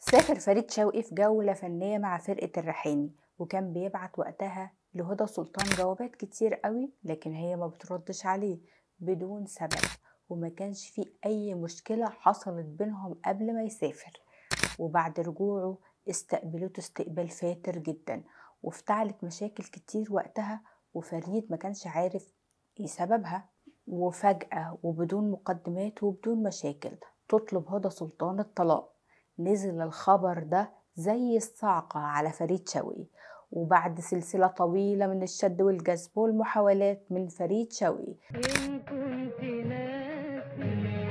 سافر فريد شوقي في جولة فنية مع فرقة الريحاني، وكان بيبعت وقتها لهدى سلطان جوابات كتير قوي، لكن هي ما بتردش عليه بدون سبب، وما كانش في أي مشكلة حصلت بينهم قبل ما يسافر. وبعد رجوعه استقبلته استقبال فاتر جدا، وافتعلت مشاكل كتير وقتها، وفريد ما كانش عارف ايه سببها. وفجأة وبدون مقدمات وبدون مشاكل تطلب هدى سلطان الطلاق. نزل الخبر ده زي الصعقة على فريد شوقي، وبعد سلسلة طويلة من الشد والجذب والمحاولات من فريد شوقي، إن كنت ناسي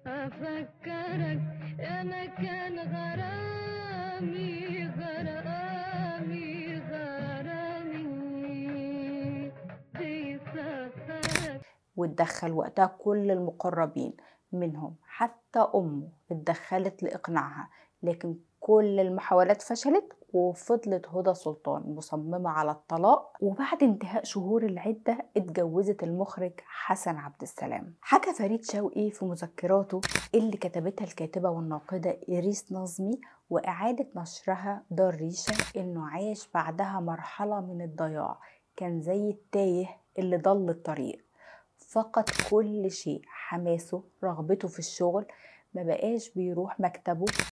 أفكرك أنا كان غرامي غرامي غرامي بيسخرك، واتدخل وقتها كل المقربين منهم، حتى أمه اتدخلت لإقناعها، لكن كل المحاولات فشلت، وفضلت هدى سلطان مصممة على الطلاق. وبعد انتهاء شهور العدة اتجوزت المخرج حسن عبد السلام. حكى فريد شوقي في مذكراته اللي كتبتها الكاتبة والناقدة إيريس نظمي وإعادة نشرها دار ريشة إنه عاش بعدها مرحلة من الضياع، كان زي التايه اللي ضل الطريق، فقد كل شيء، حماسه، رغبته في الشغل، ما بقاش بيروح مكتبه.